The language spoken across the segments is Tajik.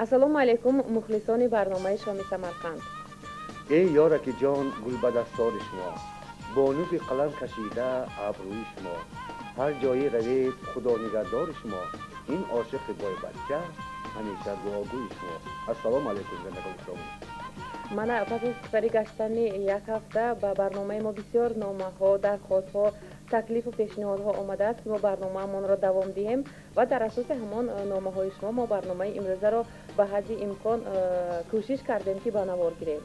Ассалому алайкум, мухлисони барномаи шоми Самарқанд. Эй ёраки ҷон, гулбадастори шумо, бонуки қалам кашида абрӯи шумо, ҳар ҷое равед худо нигаҳдори шумо, ин ошиқи бойбача ҳамеша дуогӯи шумо. Ассалому алайкум, бинандагони гиромӣ. Мана пас аз сипарӣ гаштани як ҳафта ба барномаи мо бисёр номаҳо, дархостҳо, таклифу пешниҳодҳо омадааст, ки мо барномаамонро давом диҳем ва дар асоси ҳамон номаҳои шумо мо барномаи имрӯзаро ба ҳадди имкон кӯшиш кардем, ки ба навор гирем.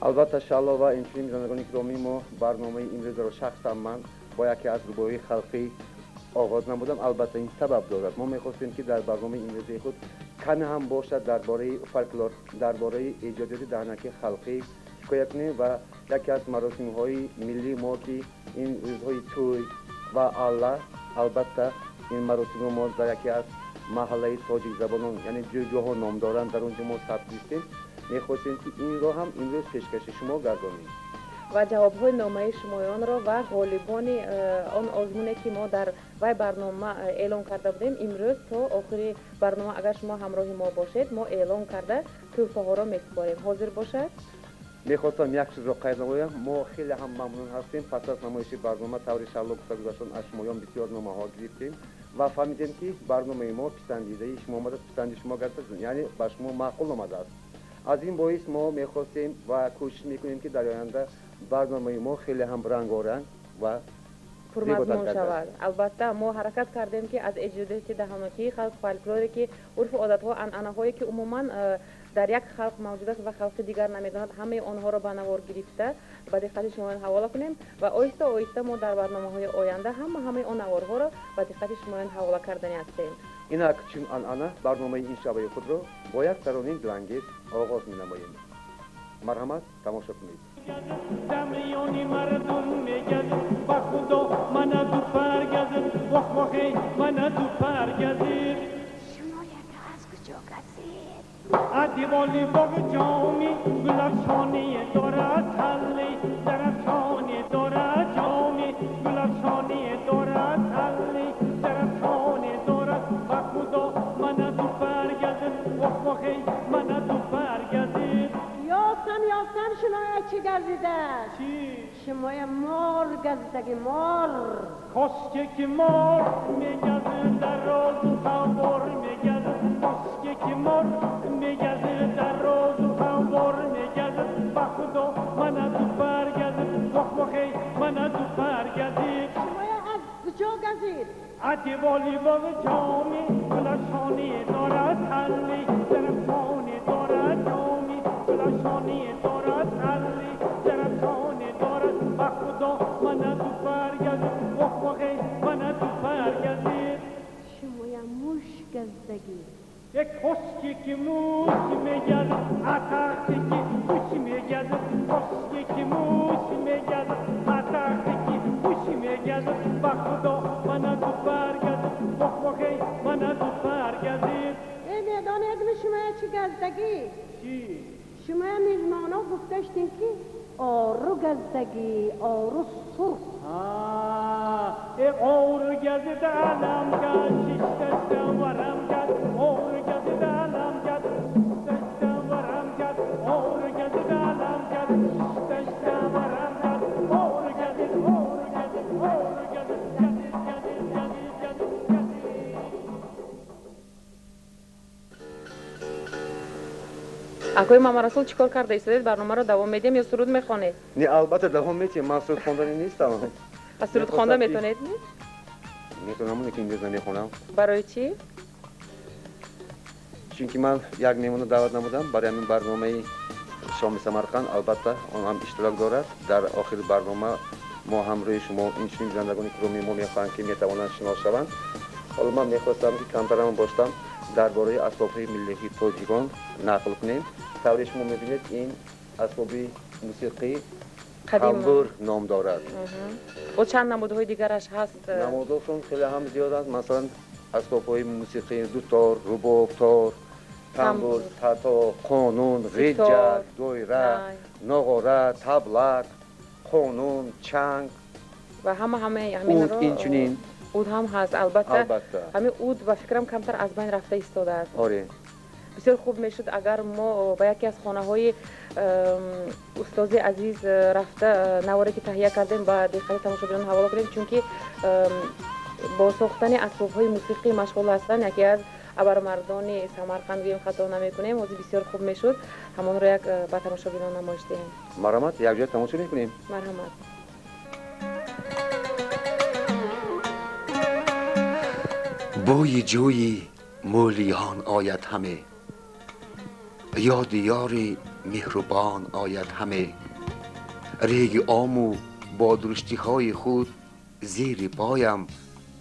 Албатта, Шаҳло, ва инчунин бинандагони гиромӣ, мо барномаи имрӯзаро шахсан ман бо яке аз рубоии халқӣ оғоз намудам. Албатта, ин сабаб дорад. Мо мехостем, ки дар барномаи имрӯзаи худ каме ҳам бошад дар бораи фольклор, дар бораи эҷодиёти даҳанакии халқӣ ҳикоя кунем ва яке аз маросимҳои миллии мо, ки ин рӯзҳои тӯй ва алла, албатта ин маросимро мо дар яке аз маҳаллаи тоҷикзабонон, яъне ҷӯйгоҳҳо ном доранд, дар он ҷо мо сабт гирифтем. Мехостем, ки инро ҳам имрӯз пешкаши шумо гардонем. Ва ҷавобҳои номаи шумоёнро ва ғолибони он озмуне, ки мо дар вай барнома эълон карда будем, имрӯз то охири барнома, агар шумо ҳамроҳи мо бошед, мо эълон карда тӯҳфаҳоро месупорем. Ҳозир бошад? Мехостам як чизро қайд намоям. Мо хеле ҳам мамнун ҳастем. Пас аз намоиши барнома, таври Шаҳло гуфта гузаштон, аз шумоён бисёр номаҳо гирифтем ва фаҳмидем, ки барномаи мо писандидаи шумо омадааст, писанди шумо гардааст, яъне ба шумо маъқул омадааст. Аз ин боис мо мехостем ва кӯшиш мекунем, ки дар оянда барномаи мо хеле ҳам рангоранг ва пурмазмун шавад. Албатта, мо ҳаракат кардем, ки аз эҷодиёти даҳонакии халқ, фольклоре, ки урфу одатҳо, анъанаҳое, ки умуман дар як халқ мавҷуд аст ва халқи дигар намедонад, ҳамаи онҳоро ба навор гирифта ба диққати шумоён ҳавола кунем ва оҳиста оҳиста мо дар барномаҳои оянда ҳамаи он наворҳоро ба диққати шумоён ҳавола кардани ҳастем. Инак, чун анъана, барномаи ин шабаи худро бо як таронаи дилангез оғоз менамоем. Марҳамат, тамошо кунед. Дамиёни мардум мегазид, ба худо мана ду пар газид, вох вохей, мана ду пар газид. Шумо яка аз куҷо газид? Адиволи боғи ҷоми гулафшони дорад, талли зарафшони дорад, ҷоми гулафшони дорад, талли зарафшони дорад, ба худо мана ду пар газид, вох вохей, мана ду пар газид. Ёфтам, ёфтам, шумоя чӣ газидааст? Чӣ? Шумоя мор газидаги, мор. Кошке ки мор мегазид, дар розу ҳамвор мегазид, кошке ки мор мегазид, дар розу ҳамвор мегазид, ба худо мана ду пар газид, вох вохей, мана ду пар газид. Шумоя аз куҷо газид? Адиволи боғи ҷоми гулафшони дорад, талли зарафшони дорад, ҷоми гулафшони дорад, талли зарафшони дорад, ба худо мана ду пар газид, вох вохей, мана ду пар газид. Шумоя муш газидагӣ. Як кошке ки муш мегазид, атахте ки хуш мегазид, кошке ки муш мегазид, атахте ки хуш мегазид, ба худо мана ду пар газид, вох вохей, мана ду пар газид. Э, медонедми шумоя чӣ газидагӣ? Чӣ? Шумоя меҳмоно гуфташтем, ки ору газидагӣ, ору сурх. Э, ору газид, алам газ, шишташтам варам газ, ору газид, алам газ, шишташтам варам газ, ору газид, алам газ, шишташтам варам газ, ору газид, ору газид, ору газид, газид, газид, газид, газид, газид. Акои Мамарасул, чӣ кор карда истодед? Барномаро давом медиҳем ё суруд мехонед? Не, албатта, давом медиҳем. Ман суруд хондани нестам. А суруд хонда метавонед? Метавонам, лекин имрӯз намехонам. Барои чӣ? Чунки ман як меҳмонро даъват намудам барои ҳамин барномаи шоми Самарқанд. Албатта, он ҳам иштирок дорад. Дар охири барнома мо ҳамроҳи шумо, инчунин бинандагони гиромии мо мехоҳанд, ки метавонанд шинос шаванд. Ҳоло ман мехостам, ки камтарам боштам, дар бораи асбобҳои миллии тоҷикон нақл кунем. Тавре шумо мебинед, ин асбоби мусиқӣ тамбур ном дорад. Бо чанд намудҳои дигараш ҳаст? Намудҳошон хеле ҳам зиёданд. Масалан, асбобҳои мусиқӣ дутор, рубоб, тор, тамбур, тато, қонун, ғиҷак, доира, ноғора, таблак, қонун, чанг ва ҳама ҳаминро. Уд инчунин. Уд ҳам ҳаст, албатта. Ҳамин уд ба фикрам камтар аз байн рафта истодааст. Оре. Бисёр хуб мешуд, агар мо ба яке аз хонаҳои устози азиз рафта, наворе ки таҳия кардем, ба диққати тамошобинон ҳавола кунем, чунки бо сохтани асбобҳои мусиқӣ машғул ҳастанд. Яке аз абармардони Самарқанд гӯем, хато намекунем. Ҳозир бисёр хуб мешуд ҳамонро як ба тамошобинон намоиш диҳем. Марҳамат, якҷоя тамошо мекунем. Марҳамат. Бӯи ҷӯи мӯлиён ояд ҳаме, ёди ёри меҳрубон ояд ҳаме, реги ому бо дуруштиҳои худ зери поям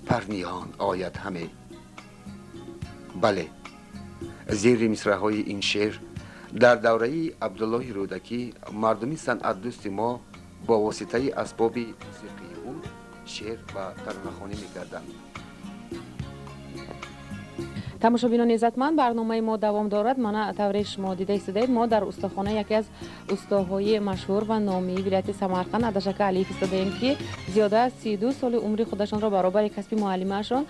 парниён ояд ҳаме. Бале, зери мисраҳои ин шеър дар давраи Абдуллоҳи Рӯдакӣ мардуми санъатдӯсти мо бо воситаи асбоби мусиқии уд шеър ва таронахонӣ мекарданд. Тамошобинони иззатманд, барномаи мо давом дорад. Мана тавре шумо дида истодаед, мо дар устохонаи яке аз устоҳои машҳур ва номии вилояти Самарқанд Адашака Алиев истодаем, ки зиёда аз 32 соли умри худашонро баробари касби муаллимаашон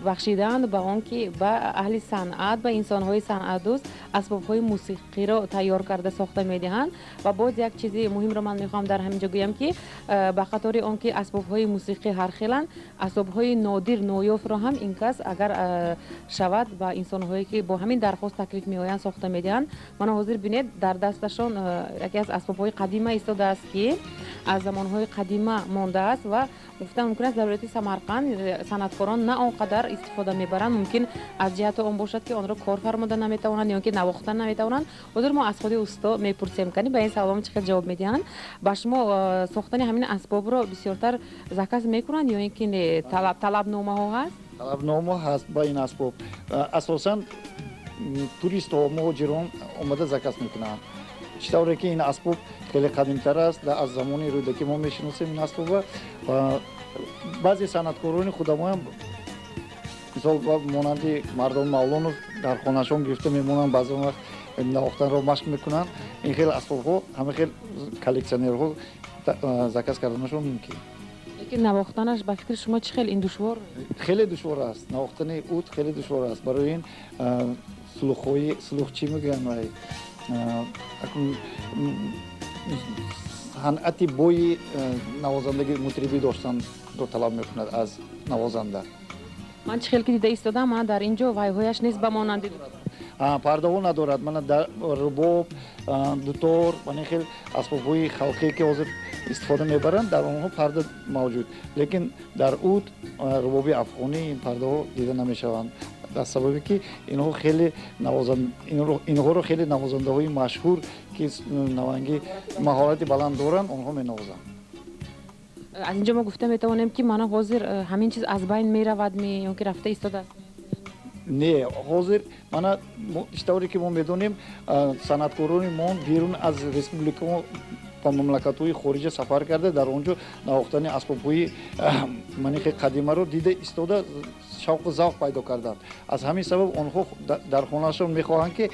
бахшидаанд ба он ки ба аҳли санъат, ба инсонҳои санъатдӯст асбобҳои мусиқиро тайёр карда сохта медиҳанд. Ва боз як чизи муҳимро ман мехоҳам дар ҳамин ҷо гӯям, ки ба қатори он ки асбобҳои мусиқӣ ҳархеланд, асбобҳои нодир ноёфтро ҳам ин кас агар шавад ба инсонҳое ки бо ҳамин дархост таклиф меоянд сохта медиҳанд. Мана ҳозир бинед, дар дасташон яке аз асбобҳои қадима истодааст, ки аз замонҳои қадима мондааст ва гуфта мумкин аст, дар вилояти Самарқанд санъаткорон на он қадар истифода мебаранд. Мумкин аз ҷиҳати он бошад, ки онро кор фармода наметавонанд ё ки навохта наметавонанд. Ҳозир мо аз худи усто мепурсем, кани ба ин саволом чӣ хел ҷавоб медиҳанд. Ба шумо сохтани ҳамин асбобро бисёртар заказ мекунанд ё ин ки не, талабномаҳо ҳаст? Талабнома ҳаст ба ин асбоб. Асосан туристҳо, муҳоҷирон омада заказ мекунанд. Чӣ тавре ки ин асбоб хеле қадимтар аст, аз замони Рӯдакӣ мо мешиносем ин асбобро. Баъзе санъаткорони худамоям, мисол монанди Мардон Мавлонов, дар хонаашон гирифта мемонанд, баъзе вақт навохтанро машқ мекунанд. Ин хел асбобҳо ҳама хел коллексионерҳо заказ карданашон мумкин. Лекин навохтанаш ба фикри шумо чӣ хел, ин душвор? Хеле душвор аст. Навохтани уд хеле душвор аст. Барои ин сулухҳои сулух чӣ мегӯянд, вай санъати бои навозандаги мутрибӣ доштанро талаб мекунад аз навозанда. Ман чӣ хел ки дида истодам, мана дар ин ҷо вайҳояш нест ба монанди пардаҳо надорад. Мана рубоб, дутор, мана хел асбобҳои халқие ки ҳозир истифода мебаранд, дар онҳо парда мавҷуд, лекин дар уд, рубоби афғонӣ ин пардаҳо дида намешаванд, аз сабабе ки инҳо хеле инҳоро хеле навозандаҳои машҳур, ки наванги маҳорати баланд доранд, онҳо менавозанд. Аз ин ҷо мо гуфта метавонем, ки мана ҳозир ҳамин чиз аз байн меравад ё ки рафта истодааст? Не, ҳозир мана чӣ тавре ки мо медонем, санъаткорони мо берун аз республика ба мамлакатҳои хориҷа сафар карда, дар он ҷо навохтани асбобҳои манихи қадимаро дида истода шавқу завқ пайдо карданд. Аз ҳамин сабаб онҳо дар хонаашон мехоҳанд, ки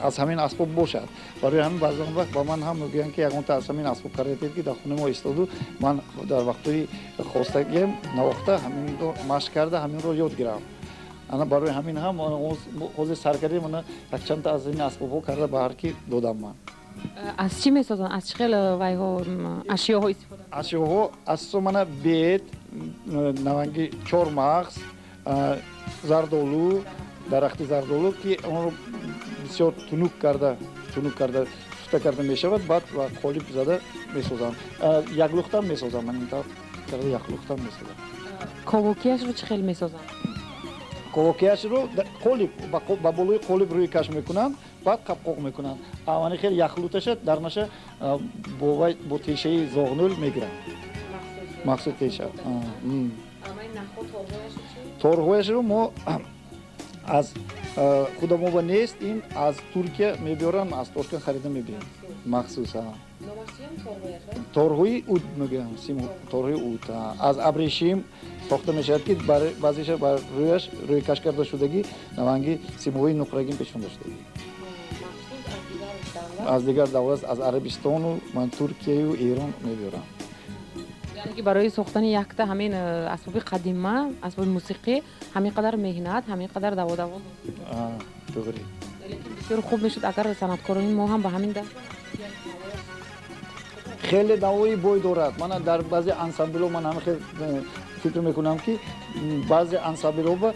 аз ҳамин асбоб бошад. Барои ҳамин баъзан вақт ба ман ҳам мегӯянд, ки ягонта аз ҳамин асбоб кардатед, ки дар хонаи мо истоду ман дар вақтҳои хостагиам навохта, ҳаминро машқ карда, ҳаминро ёд гирам. Ана барои ҳамин ҳам ҳозир сар кардем, ана якчандта аз ин асбобҳо карда ба ҳар ки додам ман. Аз чӣ месозанд? Аз чӣ хел вайҳо, ашёҳо истифода? Ашёҳо асосо мана бед, наванги чормағз, зардолу, дарахти зардолу, ки онро бисёр тунук карда суфта карда мешавад, баъд ва қолиб зада месозанд. Яклухтам месозам, ман ин тавр карда яклухтам месозам. Ковокияшро чӣ хел месозанд? Ковокияшро қолиб ба болои қолиб рӯи каш мекунанд, баъд қапқоқ мекунанд. Авани хел яхлуташа дарнаша бо тешаи зоғнӯл мегиранд, махсус теша. Торҳояшро мо Аз худамо нест, ин аз Туркия мебиёрам, аз Тошкент харида мебиёрам. Махсус. Торҳои уд мегӯям, торҳои уд. Аз абрешим сохта мешавад, ки баъзеша бар рӯяш рӯйкаш карда шудагӣ, наванги симҳои нуқрагин печонда шудагӣ. Аз дигар давлат, аз Арабистону Туркияю Эрон мебиёрам. Яъне ки барои сохтани якта ҳамин асбоби қадима, асбоби мусиқӣ ҳамин қадар меҳнат, ҳамин қадар даводаво. Туғри. Лекин бисёр хуб мешуд, агар санъаткорони мо ҳам ба ҳамин даст. Хеле давои бой дорад. Мана дар баъзе ансамблҳо ман ҳамин хел фикр мекунам, ки баъзе ансамблҳо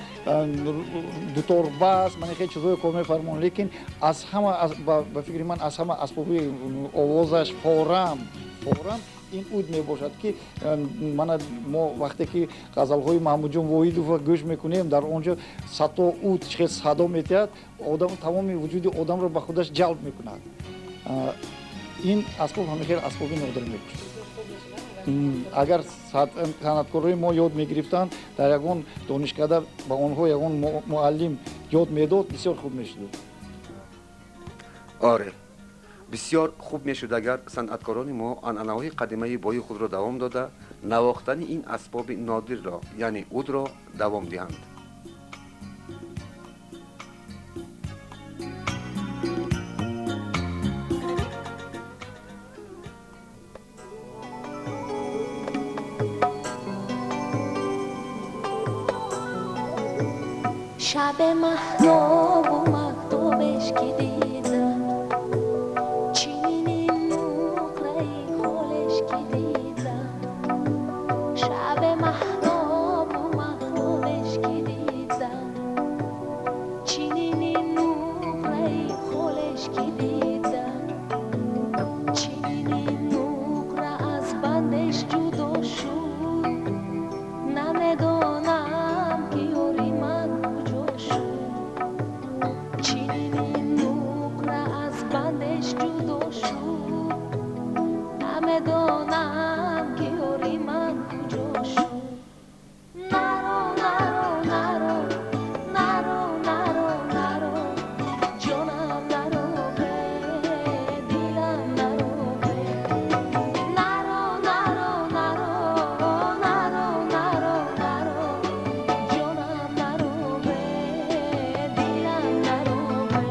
дуторбас, мана хел чизҳое кор мефармон, лекин аз ҳама, ба фикри ман, аз ҳама асбоби овозаш форам ин уд мебошад, ки мана мо вақте ки ғазалҳои Маҳмудҷон Воҳидовро гӯш мекунем, дар он ҷо садо уд хел садо метиҳад, одам тамоми вуҷуди одамро ба худаш ҷалб мекунад. Ин асбоб ҳамин хел асбоби нодир мебошад. Агар санъаткорои мо ёд мегирифтанд, дар ягон донишкада ба онҳо ягон муаллим ёд медод, бисёр хуб мешуд. Оре, бисёр хуб мешуд, агар санъаткорони мо анъанаҳои қадимаи бои худро давом дода, навохтани ин асбоби нодирро, яъне удро, давом диҳанд. شب مهتاب و مهتابش که دیدم، چینی نقره خالش که دیدم. شب مهتاب و مهتابش که دیدم، چینی نقره خالش که دیدم. چینی نقره از بندش جدا شد، نمیدانم که یاری من کجا شد. چینی نقره از بندش جدا شد، نمیدانم که یاری من کجا شد. نرو نرو نرو نرو نرو نرو جانم نرو به دلم نرو به. نرو نرو نرو نرو نرو نرو جانم نرو به دلم نرو به.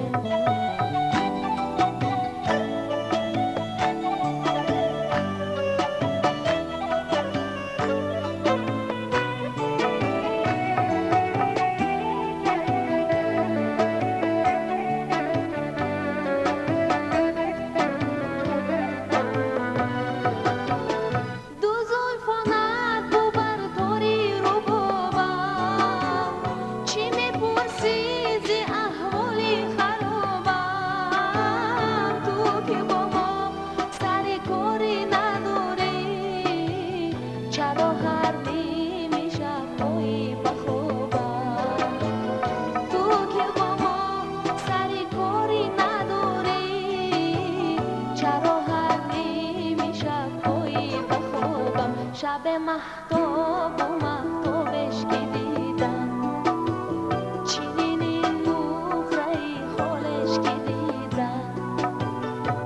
Ду зулфонат бу бар тори рубобам, чӣ мепурсӣ зи аҳволи харобам? Ту ки бо мо сари корӣ надорӣ, чаро ҳар ними шабҳои ба хобам? Ту ки бо мо сари корӣ надорӣ, чаро ҳар ними шабҳои ба хобам? Шаб маҳтобу маҳтобеш ки дидам, чинини нуқраи холеш ки дидам.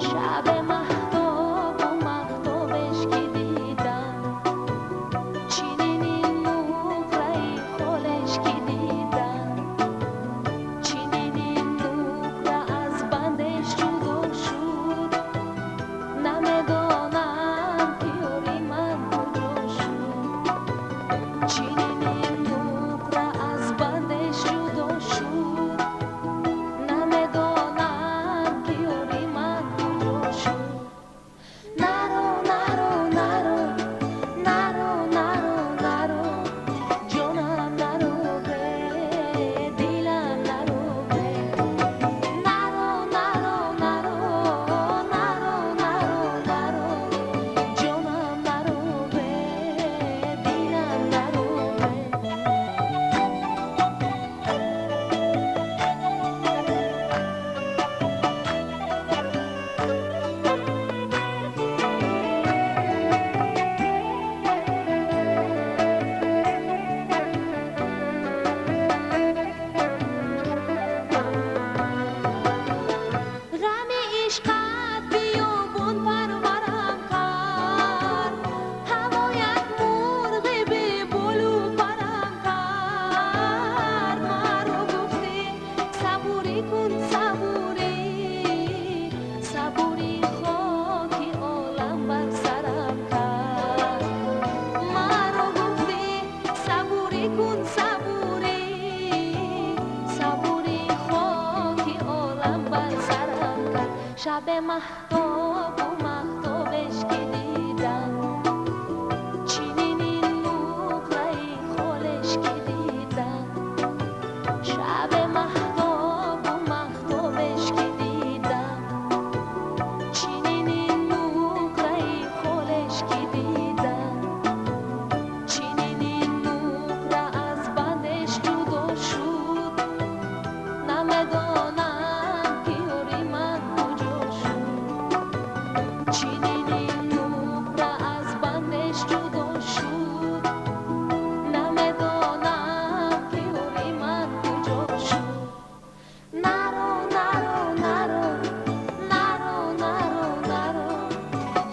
Шаб маҳтобу маҳтобеш ки дидам, чинини нуқраи холеш ки дидам. Чинини нуқра аз бандеш ҷудо шуд, намедонам ки ёри ман куҷо шуд. Шаб маҳтобу маҳтобеш ки дидам, чинин ин нуқраи холеш ки дидам. Шаб маҳтобу маҳтобеш ки дидам, чинин ин нуқраи холеш ки дидам. Чинин ин нуқра аз бандеш ҷудо шуд, намедонам ки ёри ман куҷо шуд. Чинин ин нуқра аз бандеш ҷудо шуд, намедонам ки ёри ман куҷо шуд. Наро, наро, наро, наро, наро, наро,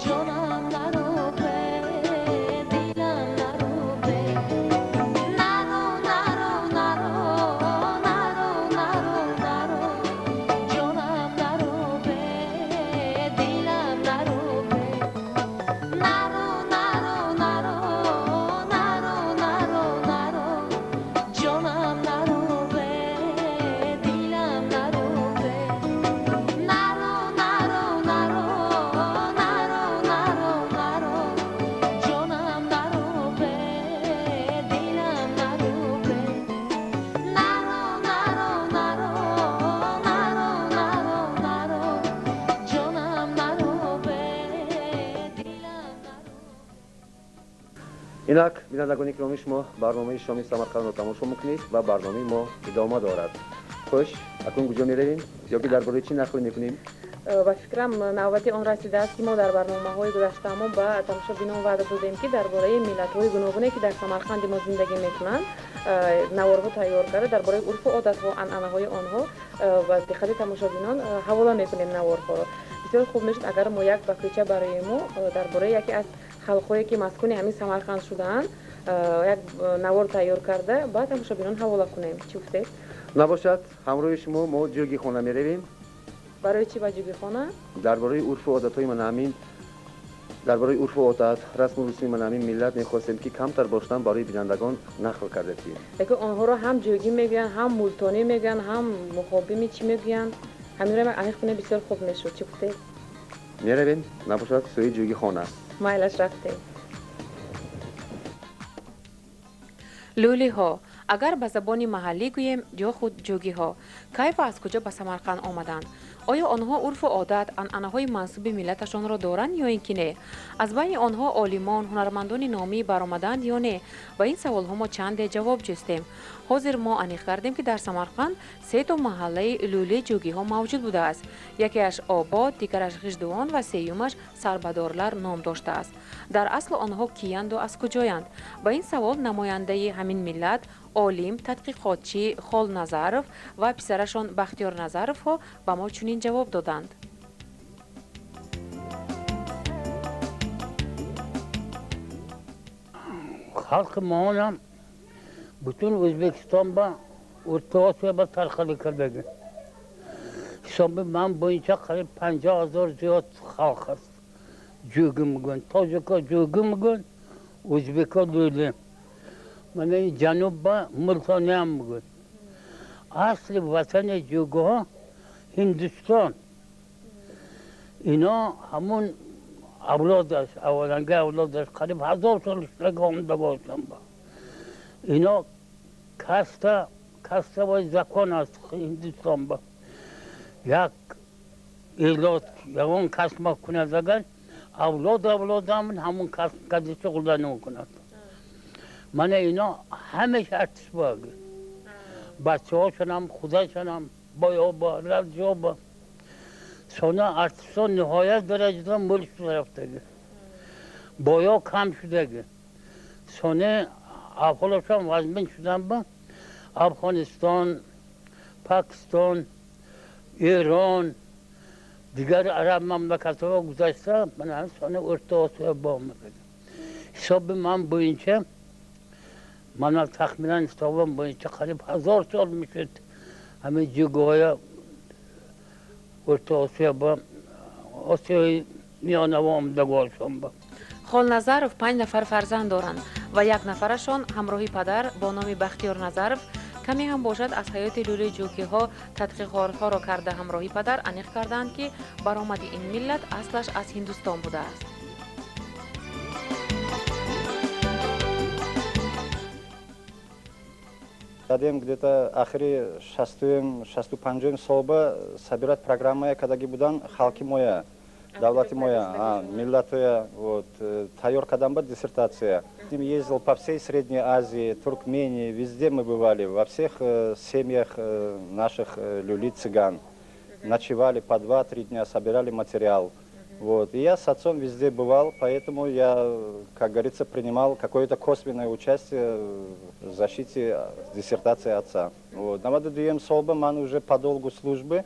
ҷонам наро бе, дилам наро бе. Наро, наро, наро, наро, наро, наро, ҷонам наро бе, дилам наро бе. Наро, наро, наро, наро, наро, наро, ҷонам наро бе, дилам наро бе. Наро, наро, наро, наро, наро, наро, ҷонам наро бе, дилам наро бе. Наро, наро, наро, наро, наро, наро, ҷонам наро бе, дилам наро. Инак, бинандагони гиромӣ, шумо барномаи шоми Самарқандро тамошо мекунед ва барномаи мо идома дорад. Хуш, акнун куҷо меравем ё ки дар бораи чӣ нақл мекунем? Ба фикрам, навбати он расидааст, ки мо дар барномаҳои гузаштаамон ба тамошобинон ваъда додем, ки дар бораи миллатҳои гуногуне, ки дар Самарқанди мо зиндагӣ мекунанд, наворҳо тайёр карда, дар бораи урфу одатҳо, анъанаҳои онҳо ба диққати тамошобинон ҳавола мекунем наворҳоро. Бисёр хуб мешуд, агар мо як ба кӯча бароему дар бораи яке аз халқҳое, ки маскуни ҳамин Самарқанд шудаанд, як навор тайёр карда, ба тамошобинон ҳавола кунем. Чӣ гуфтед? Набошад, ҳамроҳи шумо мо Ҷӯгихона меравем. Барои чӣ ба Ҷӯгихона? Дар бораи урфу одатҳои мана ҳамин, дар бораи урфу одат, расму русуми мана ҳамин миллат мехостем, ки камтар бошдан барои бинандагон нақл карда диҳем. Лекин онҳоро ҳам ҷӯгӣ мегӯянд, ҳам мултонӣ мегӯянд, ҳам мухобими чӣ мегӯянд. Ҳаминро аниқ кунем, бисёр хуб мешуд. Чӣ гуфтед? Меравем, набошад, сӯи Ҷӯгихона. Майлаш, рафтем. Лӯлиҳо, агар ба забони маҳаллӣ гӯем, ё худ ҷӯгиҳо, кай ва аз куҷо ба Самарқанд омаданд? Оё онҳо урфу одат, анъанаҳои мансуби миллаташонро доранд ё ин ки не? Аз байни онҳо олимон, ҳунармандони номӣ баромаданд ё не? Ба ин саволҳо мо чанде ҷавоб ҷустем. Ҳозир мо аниқ кардем, ки дар Самарқанд сето маҳаллаи лӯли ҷӯгиҳо мавҷуд будааст. Якеаш Обод, дигараш Ғиждувон ва сеюмаш Сарбадорлар ном доштааст. Дар асл онҳо киянду аз куҷоянд? Ба ин савол намояндаи ҳамин миллат, олим, тадқиқотчӣ Холназаров ва писарашон Бахтиёр Назаровҳо ба мо чунин ҷавоб доданд. Халқи моонам butun O'zbekiston va O'rta Osiyo ba tarqalib kirdi. Hisobi man bo'yicha qariyb 50,000 ziyod xalq است. Jo'gi mugün, tojiklar jo'gi mugün, o'zbeklar lo'li. Mana janubba Multoni ham mugün. Asli vatani jo'giha Hindiston. Ино ҳамун авлодаш, авваланги авлодаш қариб 1000 сол ishlagan омада бошам ба. Ино каста ва закон аст Ҳиндустон ба. Як элот ягон касба кунад агар, авлод авлодамон ҳамун касб кади шуғуллану кунад. Мана ино ҳамеша артиш бог. Бачаҳошонам, худашонам, боёба, радҷоба. Сона артишон ниҳоят дараҷада мул шуда рафтаги. Боё кам шудаги. Соне аҳволашон вазмин шудан ба Афғонистон, Покистон, Эрон, дигар араб мамлакатҳо гузашта, мана соне O'rta Osiyo омада. Ҳисоби ман bo'yicha, мана тахминан ҳисобim bo'yicha qariyb 1000 сол мешуд ҳамин ҷӯгиҳоя O'rta Osiyo ба Осиёи Миёнава омада бошам ба. Холназаров панҷ нафар фарзанд доранд ва як нафарашон ҳамроҳи падар бо номи Бахтиёр Назаров Каме ҳам бошад, аз ҳаёти лӯли ҷӯкиҳо тадқиқотҳоро карда, ҳамроҳи падар аниқ карданд, ки баромади ин миллат аслаш аз Ҳиндустон будааст. Дадем где-то охири 60-уюм, 65-уюм солба собирать программая кадаги будан халқи моя, давлати моя, миллатоя, вот, тайёр кадан ба диссертация. Ездил по всей Средней Азии, Туркмении, везде мы бывали, во всех семьях наших люли цыган. Ночевали по 2-3 дня, собирали материал. Вот. И я с отцом везде бывал, поэтому я, как говорится, принимал какое-то косвенное участие в защите диссертации отца. Вот. 92-юм солба ман уже по долгу службы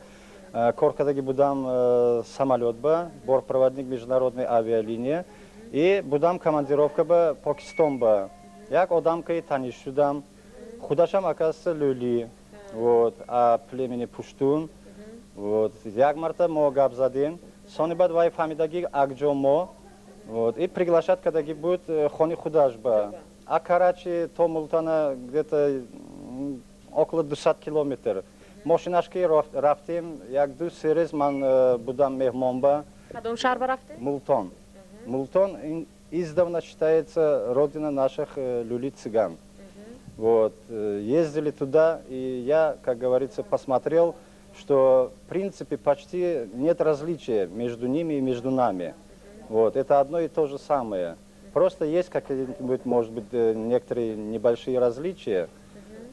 кор кадаги будам самолет ба, бортпроводник международной авиалинии, и будам командировка ба Покистон ба. Як одамкаи таниш шудам, худашам, оказывается, люли, вот, а племени пуштун. Вот. Як марта мо гап задем, сони баъд вай фаҳмидаги акҷо мо, вот, и приглашать кадаги буд хони худаш ба. А Карачи то Мултана где-то около 200 километр. Мошинашки рафтем, як ду се рӯз ман будам меҳмон ба. Кадом шаҳр ба рафтем? Мултон. Мултон издавна считается родина наших люли цыган. Вот. Ездили туда, и я, как говорится, посмотрел, что в принципе почти нет различия между ними и между нами. Вот. Это одно и то же самое. Просто есть какие-нибудь, может быть, некоторые небольшие различия.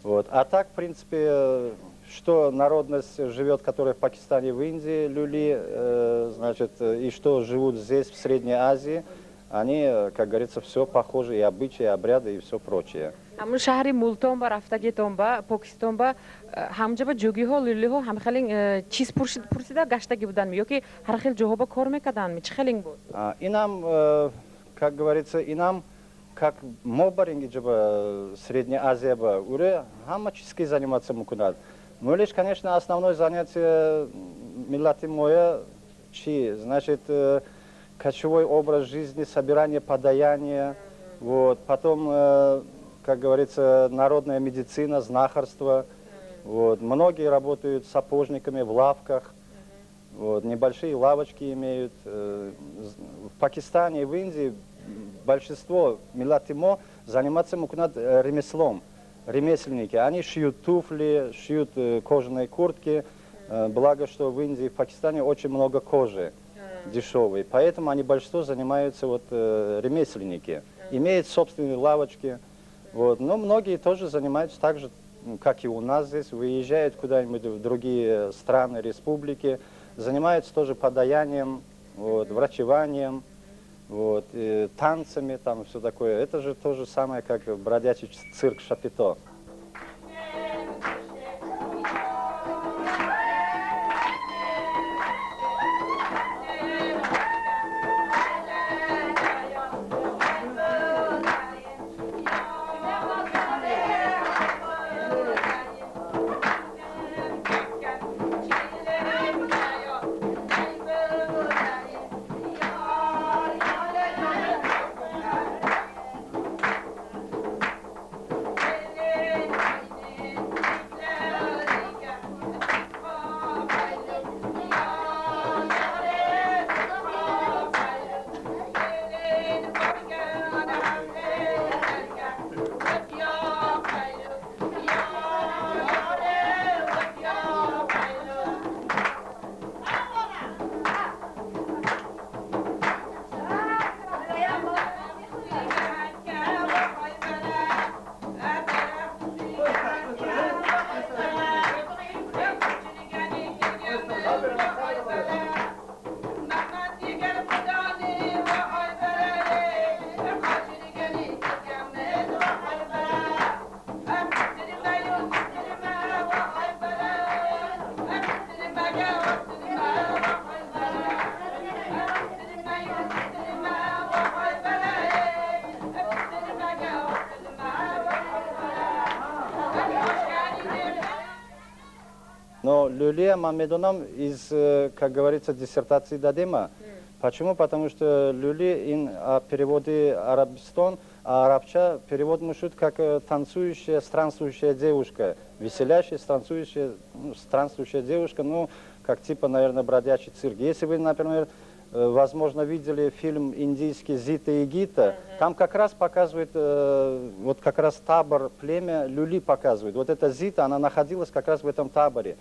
Вот. А так, в принципе, что народность живет, которая в Пакистане, в Индии, люли, значит, и что живут здесь, в Средней Азии, они, как говорится, все похожи, и обычаи, и обряды, и все прочее. Ҳамун шаҳри Мултон ба рафтагитон ба Покистон ба ҳамҷа ба ҷӯгиҳо, лӯлиҳо ҳам хеле чиз пурсида гаштагӣ буданд ё ки ҳар хел ҷоҳо ба кор мекарданд? Чӣ хелинг буд? Инам, как говорится, инам как мо барингиҷа Средняя Азия ба уре ҳама чизки заниматься мекунад. Ну, лишь, конечно, основное занятие миллати моя чи, значит, кочевой образ жизни, собирание подаяния, вот, потом, как говорится, народная медицина, знахарство. Вот. Многие работают сапожниками в лавках, вот, небольшие лавочки имеют. В Пакистане и в Индии большинство миллати мо заниматься мекунад ремеслом. Ремесленники. Они шьют туфли, шьют кожаные куртки. Благо, что в Индии и в Пакистане очень много кожи дешевой. Поэтому они большинство занимаются вот, ремесленники. Имеют собственные лавочки. Вот. Но многие тоже занимаются так же, как и у нас здесь, выезжают куда-нибудь в другие страны, республики, занимаются тоже подаянием, вот, врачеванием, вот, и танцами, там все такое. Это же то же самое, как бродячий цирк Шапито. Но люлия ман медонам из, как говорится, диссертации дадема. Почему? Потому что люли ин переводи Арабистон А арабча перевод мушуд как танцующая, странствующая девушка, веселящая, странствующая, ну, странствующая девушка, ну, как типа, наверное, бродячий цирк. Если вы, например, возможно, видели фильм индийский «Зита и Гита», там как раз показывает, вот как раз табор, племя Люли показывает. Вот эта Зита, она находилась как раз в этом таборе.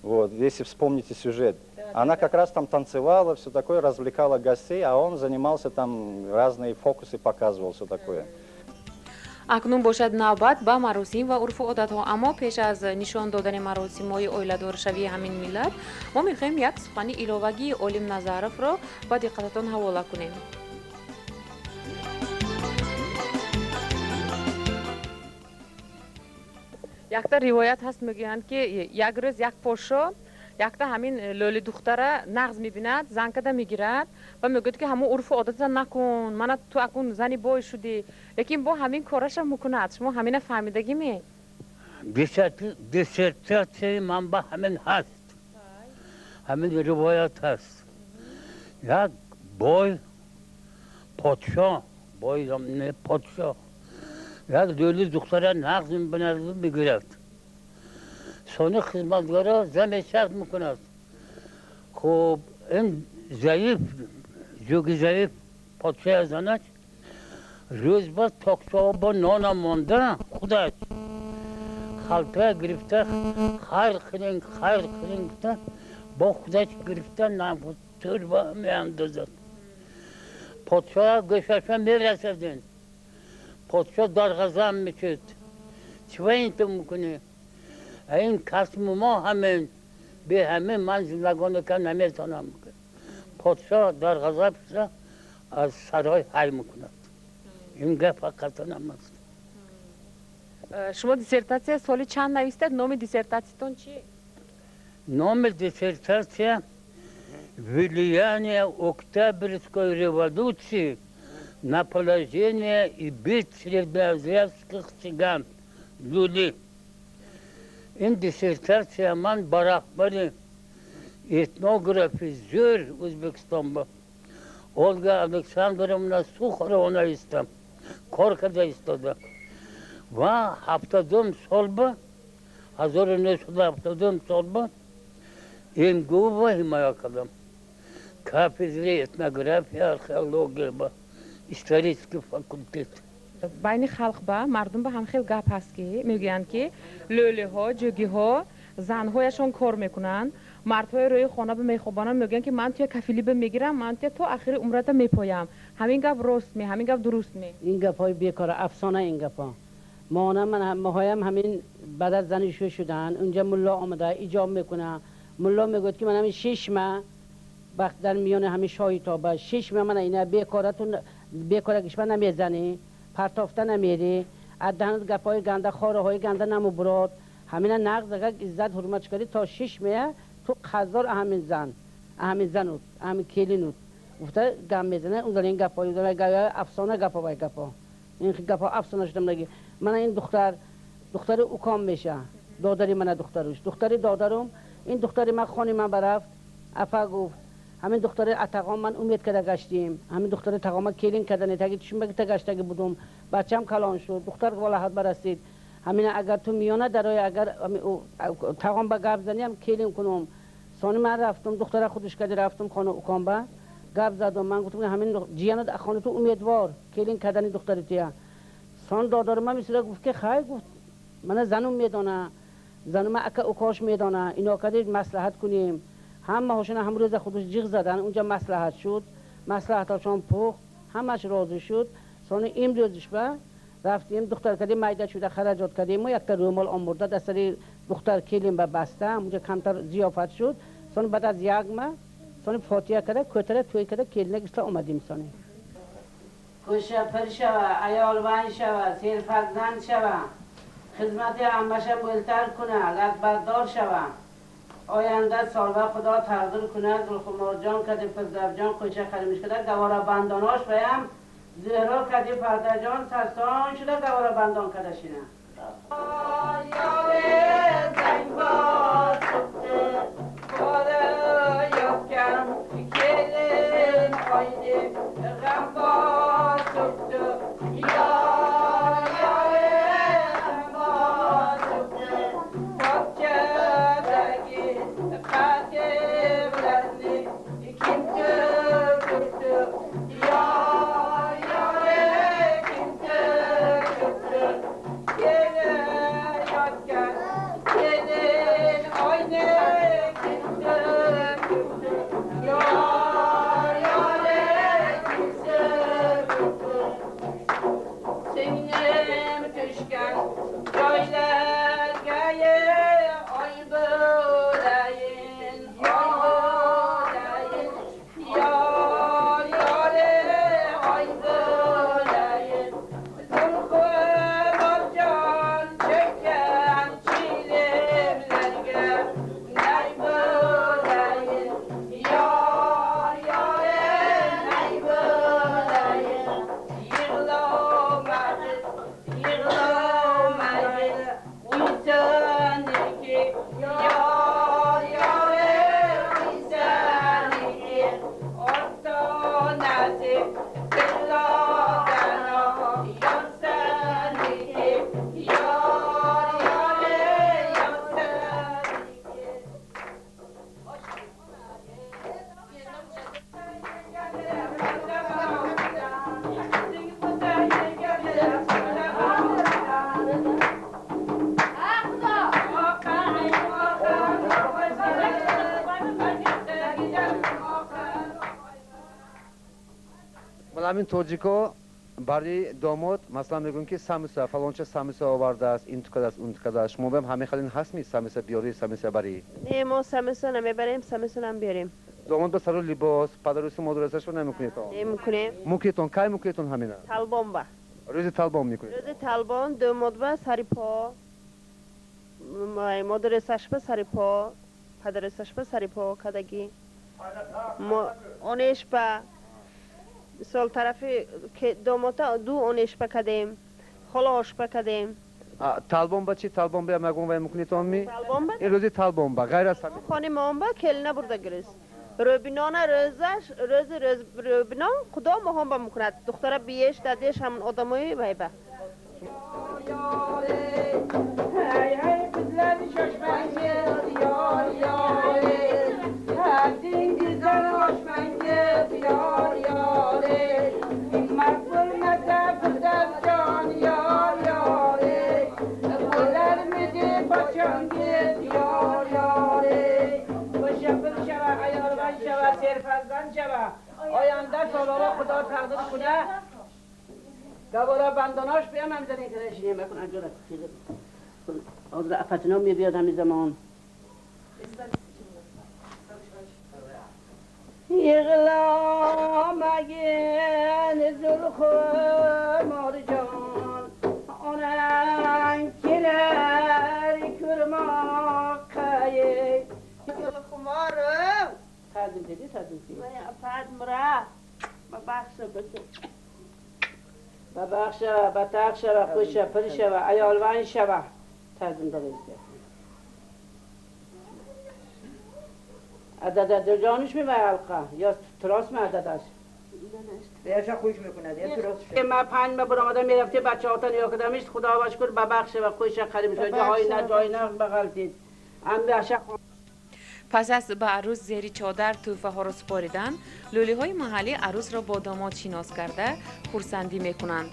Вот, если вспомните сюжет. Она как раз там танцевала, все такое, развлекала гостей, а он занимался там, разные фокусы показывал, все такое. Акнун бошад навбат ба маросим ва урфу одатҳо, аммо пеш аз нишон додани маросимҳои оиладоршавии ҳамин миллат мо мехоҳем як сухани иловагии Олим Назаровро ба диққататон ҳавола кунем. Якта ривоят ҳаст, мегӯянд, ки як рӯз як подшо якта ҳамин лӯли духтара нағз мебинад, занкада мегирад ва мегӯяд, ки ҳамон урфу одата накун, мана ту акун зани бой шудӣ, лекин бо ҳамин кораша мекунад. Шумо ҳамина фаҳмидагиме? Диссертатсияи ман ба ҳамин ҳаст, ҳамин ривоят ҳаст. Як бой подшо, бой не, подшо, як лӯли духтара нағз мебинад, мегирад. Сони хизматгора заме шарт мекунад. Хуб, ин заиф, ҷуги заиф подшоя занаш рӯз ба токчаҳо бо нона монда, худаш халтая гирифта, хайр кунин, хайр кунин гуфта, бо худаш гирифта тӯрба меандозад. Подшоя гӯшаша мерасад. Ин подшо дар ғазаб мешуд: чива ин ту мекунӣ? Ин касбу мо ҳамин, бе ҳамин ман зиндагонӣ кард наметавонам. Подшоҳ дар ғазаб шуда, аз сарой ҳай мекунад. Ин гап ҳақиқатан ҳам аст. Шумо диссертатсия соли чанд навистед? Номи диссертатсиятон чи? Номи диссертатсия «Влияние Октябрьской революции на положение и быт среднеазиатских цыган люли». Ин диссертатсия ман ба раҳбари этнографи зӯр Ӯзбекистон ба Ольга Александровна Сухарова навистам, кор карда истода ва 70-ум сол ба, 1970-ум сол ба МГУ ба ҳимоя кардам, кафедраи этнография, археология ба исторический факультет. Байни халқ ба мардум ба ҳам хел гап ҳаст, ки мегӯянд, ки лӯлиҳо, ҷӯгиҳо занҳояшон кор мекунанд, мардҳои рӯи хона ба мехобонанд. Мегӯянд, ки ман туя кафилиба мегирам, ман туя то ахири умрата мепоям. Ҳамин гап рост ме, ҳамин гап дуруст ме? Ин гапҳои бекора, афсона ин гапҳо. Моона ман моҳоям ҳамин баъд аз занишӯ шудан, унҷа мулло омада иҷоб мекуна. Мулло мегӯяд, ки ман ҳамин 6 маҳ вақт дар миёни ҳамин шоҳи тоба, 6 маҳ мана ина бекоратун, бекора гишма намезанӣ, партофта намерӣ, аз даҳанат гапҳои ганда, хораҳои ганда намубурод, ҳамина нағз агар иззат ҳурмат кардӣ, то 6 маҳ ту қарздор ҳамин зан, ҳамин занут, ҳамин келинут гуфта гап мезана. Ун ин гапҳои афсона, гапҳо, вай гапҳо, ин гапҳо афсона шудам. Мана ин духтар духтари уком меша, додари мана, духтаруш, духтари додарум. Ин духтари ман хони ман барафт. Апа, гуфт, ҳамин духтари атағом ман умед карда гаштем, ҳамин духтари тағома келин кардане таги чишмаги гаштаги будум, бачам калон шуд, духтар волаҳат барасид. Ҳамина агар ту миёна дарои, агар тағом ба гап заниам, келин кунум. Сони ман рафтум, духтара худш карди, рафтум хона уком ба гап задум. Ман гуфтум, ҳамин ҷиянат хона ту умедвор келин кардани духтари туя. Сон додари ман мисла гуфт, ки хай, гуфт, мана занум медона, занума ака укош медона, ино кади маслиҳат кунем. Ҳамаҳошона ҳам рӯза худш ҷиғ задан, унҷа маслиҳат шуд, маслиҳаташон пухт, ҳамаш розӣ шуд. Сони имрӯзиш ба рафтем, духтар кардем, майда шуда хараҷот кардем, мо якта рӯмол омурда дар сари духтар келин ба баста, ҳамунҷа камтар зиёфат шуд. Сони баъд аз як маҳ сони фотиҳа карда, кӯтара тӯй карда, келина гирифта омадем. Сони кӯша пир шава, аёлван шава, серфарзанд шава, хизмати аммаша мӯлтар куна, латбардор шава, оянда солва худо тақдир кунад. Зулхуморҷон кади Фирдавҷон кӯча харимиш када гавора бандонош ваям Зеҳро кади Пардаҷон сасон шуда гавора бандон када шина. Kelin oyni g'am bosibdi. Ман ҳамин тоҷико барои домод масалан мегӯем ки самиса фалонча самиса овардааст, ин тукадааст, он тукадааст. Шумо бам ҳамин хел ин ҳастми самиса биёрӣ, самиса барӣ? Не, мо самиса намебарем, самиса намебиёрем. Домод ба сару либос, падарусу модарусашро намекунедтон? Намекунем. Мукунедтон, кай мукунедтон ҳамина? Талбон ба. Рӯзи талбон мекунед? Рӯзи талбон домод ба сари по, модарусаш ба сари по, падарусаш ба сари по кадагӣ. Онеш ба мисол тарафи домота ду онеш ба кадем, холаош ба кадем. Талбон ба чи? Талбон ба ягон вай мекунедтон ми? Талбон ба? Ин рӯзи талбон ба, ғайр аз ҳамин. Хони моон ба келина бурда гирист. Рӯбинона рӯзаш, рӯзи рӯбинон худо моҳон ба мекунад. Духтара биеш, дадеш ҳамон одамои вай ба. آینده سالارا خدا تقدیر کنه دوباره بنداناش بیام هم زنی کرشینه مکن اجرا از افتنا می بیاد همین زمان یغلامگین زلخمار جان آنان keler kırmakayı Zülxumarım Tadım dedi, tadım dedi. Afad mura ببخش بسو ببخش بتخش و خوش پرش و ایالوان شوه تازم داره. عدد جانش میبره حلقه یا تراس می عددش بیاشا خوش میکنه یا تراس ما پنج ما برآمده میرفته بچه هاتن یا کدامش خدا بشکر ببخش و خوش خریم شد جای نه جای نه بغلتید هم بخش. Пас аз ба арӯс зери чодар тӯҳфаҳоро супоридан, лӯлиҳои маҳаллӣ арӯсро бо домод шинос карда хурсандӣ мекунанд.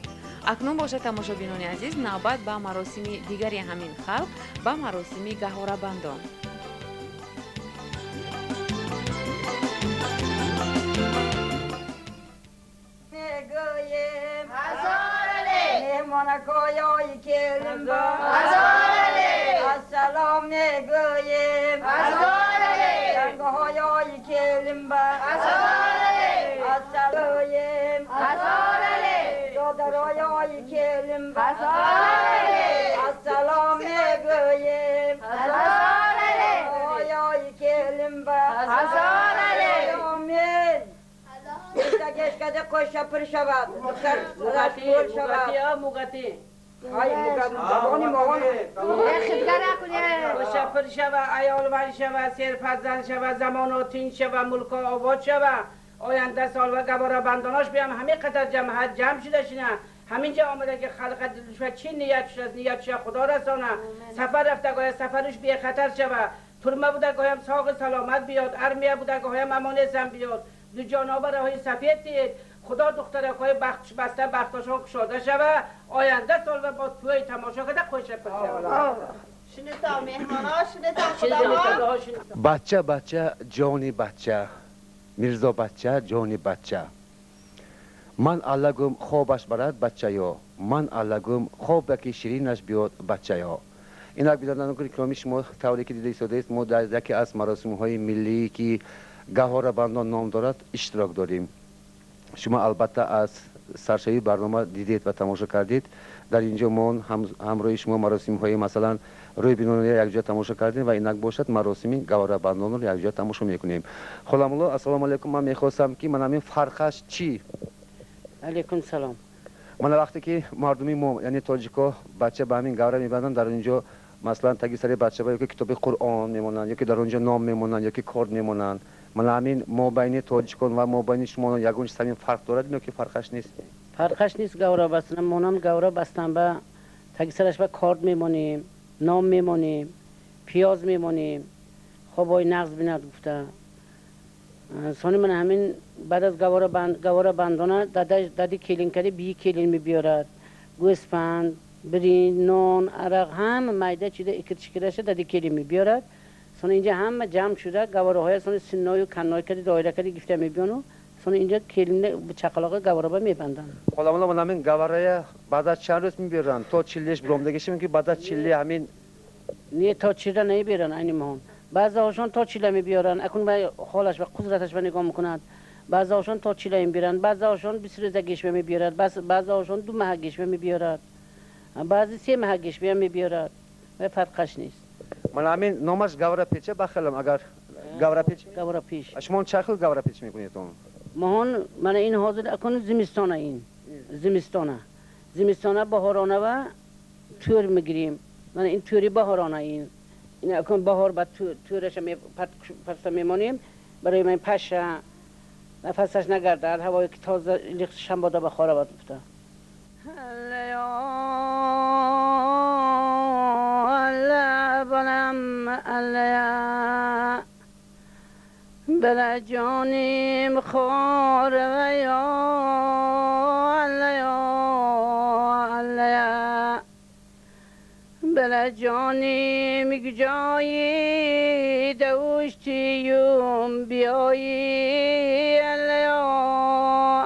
Акнун бошад, тамошобинони азиз, навбат ба маросими дигари ҳамин халқ, ба маросими гаҳворабандон. Мегӯем меҳмонакоёи келинба ассалом мегӯем янгаҳоёи келинба ассалоем додароёи келинба ассалом мегӯем оёи келинба амин. Гешкаде қоша пир шавад, духтар пир шавад. Мугати. Ай мугати забони моҳон. Қоша пир шава, аёлван шава, серфарзанд шава, замоно тинч шава, мулко обод шава. Оянда сол ва гаворабандонош биям ҳамин қадар ҷамоат ҷамъ шуда шина. Ҳаминҷа омада ки халқ дилшва чи ният шудааст, ният шуда худо расона. Сафар рафта гоя сафарш бехатар шава. Турма буда гоям соғ саломат биёд, армия буда гоям амонесам биёд. Ду ҷонобараҳои сафед тиед, худо духтаракҳои бахт баста бахташон кушода шава, оянда сол ва бо тӯй тамошо карда хӯша пир шава. Шунитам меҳмонҳо, шунитам худоҳо. Бача бача ҷони бача, Мирзо бача ҷони бача. Ман аллагум хобаш барад бачаё, ман аллагум хобаки ширинаш биёд бачаё. Инак бинандагони гиромӣ, шумо тавре ки дида истодаед, мо дар яке аз маросимҳои миллие ки гаҳворабандон ном дорад иштирок дорем. Шумо албатта аз саршавии барнома дидед ва тамошо кардед. Дар инҷо мо ҳамроҳи шумо маросимҳои масалан рӯйбинонро якҷоя тамошо кардем ва инак бошад маросими гаҳворабандонро якҷоя тамошо мекунем. Холамулло, ассалому алайкум. Ман мехостам ки ман ҳамин фарқаш чӣ? Алайкум салом. Ман вақте ки мардуми мо, яъне тоҷико, бача ба ҳамин гавра мебанданд, дар инҷо масалан таги сари бача ё ки китоби Қуръон мемонанд, ё ки дар онҷо ном мемонанд, ё ки корд мемонанд. Ман ҳамин мобайни тоҷикон ва мобайни шумо ягон чиз ҳамин фарқ дорад ё ки фарқаш нест? Фарқаш нест. Гавра бастан монам, гавра бастан ба таги сараш ба корд мемонем, ном мемонем, пиёз мемонем. Хоб ой нағз бинад гуфта. Сони ман ҳамин баъд аз гавора бандона дади келин карди бии келин мебиёрад. Гӯспанд, биринҷ, нон, арақ ҳама майда чида икир-чикираша дади келин мебиёрад. Сони инҷа ҳама ҷамъ шуда гавораҳоя сони синною канной карди доира карди гифта мебиёну Сони инҷа келин чақалоқа гавраба мебанданд. Холамона ман ҳамин гаврая баъд аз чанд рӯз мебиранд? То чиллеш биромдагиша мумкин, баъд аз чилли ҳамин не, то чилла намебиранд айни моҳон. Баъзеҳошон то чилла мебиёранд, акун ба ҳолаш ва қудраташ ба нигоҳ мекунад. Баъзеҳошон то чилла мебиранд, баъзеҳошон 20 рӯза гешва мебиёрад, баъзеҳошон 2 маҳа гешва мебиёрад, баъзе 3 маҳа гешва мебиёрад. Ва фарқаш нест. Ман ҳамин номаш гаврапеча бахелам, агар гаврапеч? Гаврапеч. Шумо чӣ хел гаврапеч мекунед он? Моҳон мана ин ҳозир акун зимистона, ин зимистона. Зимистона баҳорона ва тӯр мегирем. Мана ин тӯри баҳорона ин. Ин акун баҳор ба тӯраша паста мемонем, барои ман паша нафасаш нагардад, ҳавое ки тоза лиқ шамбода ба хора бад гуфта. بلا جانیم خار و یا الله بلا جانیم جایی دوشتیم بیایی الله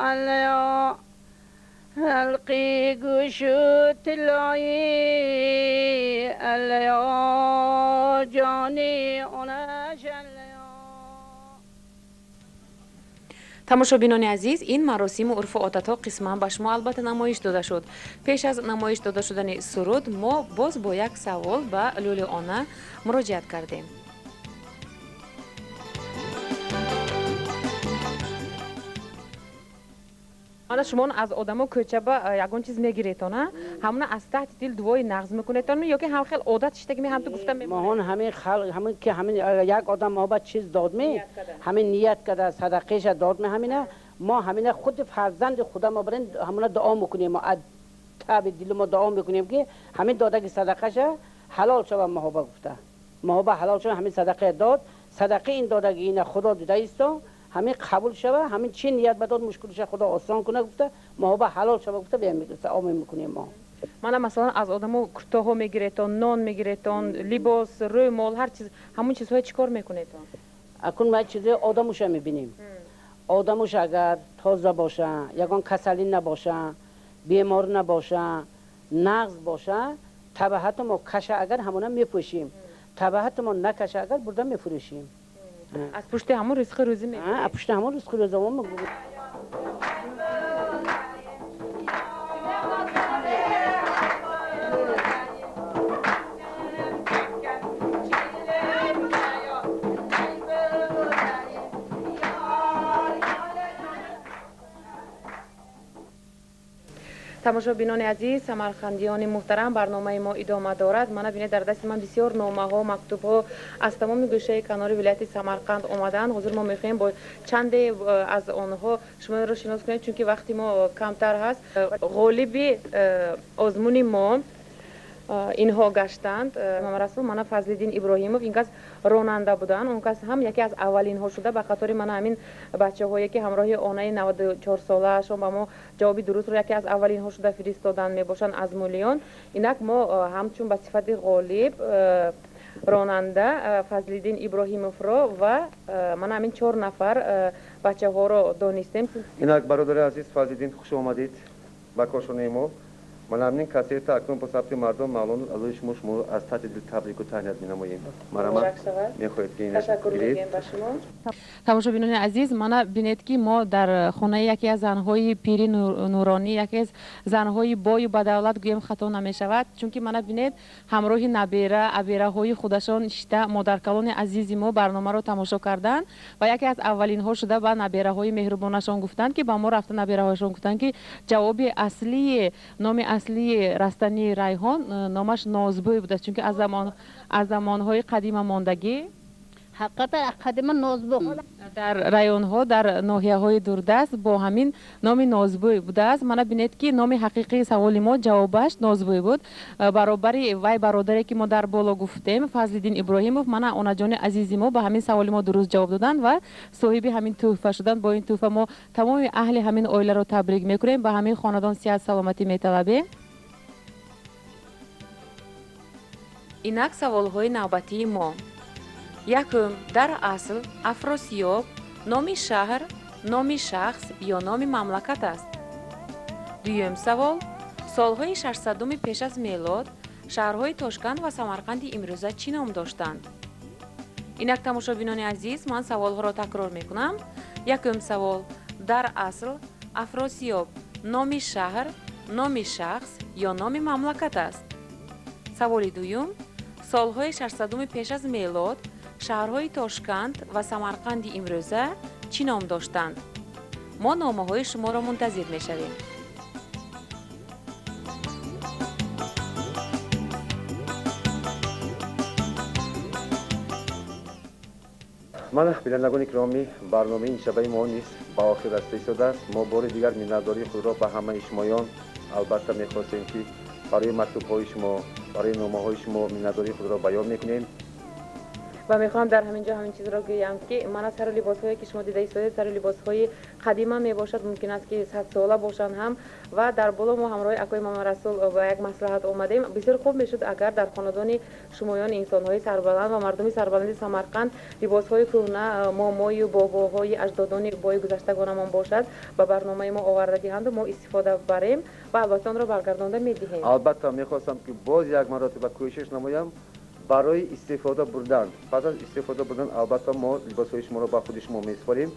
الله حلقی گوشو طلایی الله جانی اونش. Тамошобинони азиз, ин маросиму урфу одатҳо қисман ба шумо албатта намоиш дода шуд. Пеш аз намоиш дода шудани суруд мо боз бо як савол ба Лӯлиона муроҷиат кардем. Ана шумо аз одамо кӯча ба ягон чиз мегиретон, а? Ҳамона аз таҳти дил дуои нағз мекунетон ё ки ҳам хел одат шидаги ме ҳамту гуфта мемонед? Моҳон ҳамин халқ, ҳамин ки ҳамин як одам мо ба чиз дод ме, ҳамин ният карда садақаша дод ме, ҳамина мо ҳамина худ фарзанди худа мо барин ҳамона дуо мекунем, мо аз таби дили мо дуо мекунем ки ҳамин додаги садақаша ҳалол шава моҳоба гуфта. Моҳоба ҳалол шава ҳамин садақая дод, садақаи ин додаги ина худо дида исто, ҳамин қабул шава, ҳамин чи ният ба дод мушкилша худо осон куна гуфта, моҳоба ҳалол шава гуфта омин мекунем мо. Мана масалан аз одамо куртоҳо мегиретон, нон мегиретон, либос, рӯмол, ҳар чиз, ҳамон чизҳое чӣ кор мекунетон? Акун ма чизе одамуша мебинем. Одамуш агар тоза боша, ягон касалӣ набоша, бемор набоша, нағз боша, табаҳату мо каша агар ҳамона мепӯшим. Табаҳату мо накаша агар бурда мефурӯшим. Аз пушти ҳамон ризқи рӯзӣ мегиред? Аз пушти ҳамон ризқи рӯзӣ мо мегирем. Тамошобинони азиз, самарқандиёни муҳтарам, барномаи мо идома дорад. Мана бинед, дар дасти ман бисёр номаҳо, мактубҳо аз тамоми гӯшаи канори вилояти Самарқанд омадаанд. Ҳозир мо мехоҳем бо чанде аз онҳо шуморо шинос кунем, чунки вақти мо камтар ҳаст. Ғолиби озмуни мо инҳо гаштанд. Мамарасул мана Фазлиддин Иброҳимов, ин кас ронанда буданд. Он кас ҳам яке аз аввалинҳо шуда ба қатори мана ҳамин бачаҳое ки ҳамроҳи онаи 94 солаашон ба мо ҷавоби дурустро яке аз аввалинҳо шуда фиристоданд мебошанд аз мулиён. Инак мо ҳамчун ба сифати ғолиб ронанда Фазлиддин Иброҳимовро ва мана ҳамин 4 нафар бачаҳоро донистем. Инак бародари азиз Фазлиддин, хуш омадед ба кошонаи мо. Ман ҳамин кассета акнун бо сабти мардум маълум аллои шумо шуморо аз таҳти дил табрику таҳният менамоем. Марҳамат, мехоҳед ки ташаккур мегӯем ба шумо. Тамошобинони азиз, мана бинед ки мо дар хонаи яке аз занҳои пири нуронӣ, яке аз занҳои бою бадавлат гӯем хато намешавад, чунки мана бинед ҳамроҳи набера абераҳои худашон шита модаркалони азизи мо барномаро тамошо карданд ва яке аз аввалинҳо шуда ба набераҳои меҳрубонашон гуфтанд ки ба мо рафта набераҳояшон гуфтанд ки ҷавоби аслии номи аслии растании райҳон номаш нозбӯй будааст, чунки аз замонҳои қадима мондагӣ. Ҳақиқатан қадима нозбӯ дар районҳо, дар ноҳияҳои дурдаст бо ҳамин номи нозбӯй будааст. Мана бинед ки номи ҳақиқии саволи мо ҷавобаш нозбӯй буд. Баробари вай бародаре ки мо дар боло гуфтем, Фазлиддин Иброҳимов, мана онаҷони азизи мо ба ҳамин саволи мо дуруст ҷавоб доданд ва соҳиби ҳамин тӯҳфа шуданд. Бо ин тӯҳфа мо тамоми аҳли ҳамин оиларо табрик мекунем, ба ҳамин хонадон сиҳат саломатӣ металабем. Инак саволҳои навбатии мо. Якум, дар асл Афросиёб номи шаҳр, Номи шахс ё номи мамлакат аст? Дуюм савол: солҳои 600-уми пеш аз мелод шаҳрҳои Тошканд ва Самарқанди имрӯза чӣ ном доштанд? Инак, тамошобинони азиз, ман саволҳоро такрор мекунам. Якум савол: дар асл Афросиёб номи шаҳр, номи шахс ё номи мамлакат аст? Саволи дуюм: солҳои 600-уми пеш аз мелод шаҳрҳои Тошканд ва Самарқанди имрӯза чӣ ном доштанд? Мо номаҳои шуморо мунтазир мешавем. Мана, бинандагони киромӣ, барномаи имшабаи мо низ ба охир расида истодааст. Мо бори дигар миннатдории худро ба ҳамаи шумоён, албатта, мехостем, ки барои мактубҳои шумо, барои номаҳои шумо миннатдории худро баён мекунем. Ва мехоҳам дар ҳамин ҷо ҳамин чизро гӯям, ки мана сару либосҳое, ки шумо дида истодед, сару либосҳои қадима мебошад, мумкин аст, ки садсола бошанд ҳам. Ва дар боло мо ҳамроҳи акои Мамарасул ба як маслиҳат омадем. Бисёр хуб мешуд, агар дар хонадони шумоён инсонҳои сарбаланд ва мардуми сарбаланди Самарқанд либосҳои кӯҳна момою бобоҳои аҷдодони бои гузаштагонамон бошад, ба барномаи мо оварда диҳанду мо истифода барем ва албатта онро баргардонда медиҳем. Албатта, мехостам, ки боз як маротиба кӯшиш намоям барои истифода бурдан. Пас аз истифода бурдан, албатта, мо либосҳои шуморо ба худи шумо месупорем.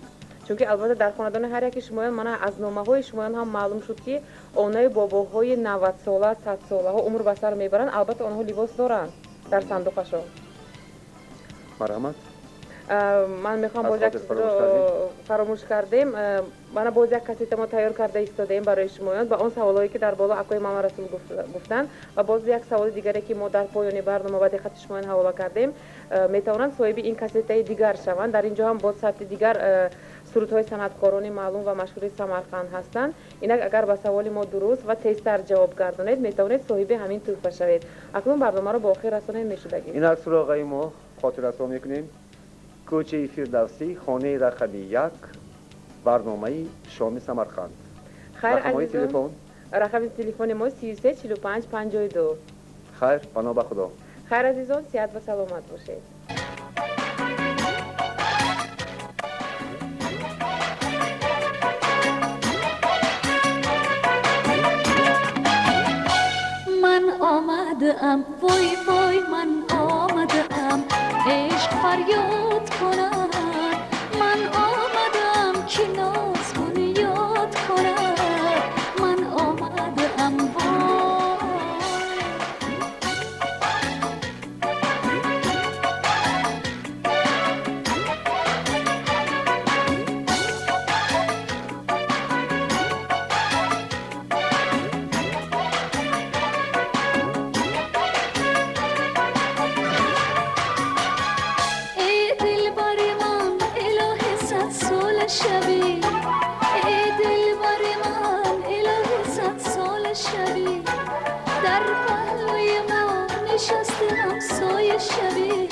Чунки албатта дар хонадони ҳар яки шумоён, мана аз номаҳои шумоён ҳам маълум шуд, ки онаи бобоҳои 90-сола, 100-солаҳо умр ба сар мебаранд, албатта онҳо либос доранд дар сандуқашон. Марҳамат. Ман мехоҳам боз як чизро фаромӯш кардем. Мана боз як кассета мо тайёр карда истодаем барои шумоён ба он саволҳое, ки дар боло акои Мамарасул гуфтанд, ва боз як саволи дигаре, ки мо дар поёни барнома ба диққати шумоён ҳавола кардем, метавонанд соҳиби ин кассетаи дигар шаванд. Дар ин ҷо ҳам боз сабти дигар сурудҳои санъаткорони маълум ва машҳури Самарқанд ҳастанд. Инак, агар ба саволи мо дуруст ва тезтар ҷавоб гардонед, метавонед соҳиби ҳамин тӯҳфа шавед. Акнун барномаро ба охир расонем мешудагӣ. Инак, суроғаи мо хотиррасон мекунем: кӯчаи Фирдавсӣ, хонаи рақами 1, барномаи Шоми Самарқанд. Хайр, азизон, рақами телефони мо 33 45 52. Хайр, паноҳ ба Худо. Хайр, азизон, сиҳат ва саломат бошед. Ман омадаам, вой, вой, ман омадаам, ишқ фарёд кунад. Ман омадам, ки ноз бунёд кунад. Ман омадаам, вой. شوی ای دلبر من، الهی صد سال شوی، در پهلوی ما نشسته همسایه شوی.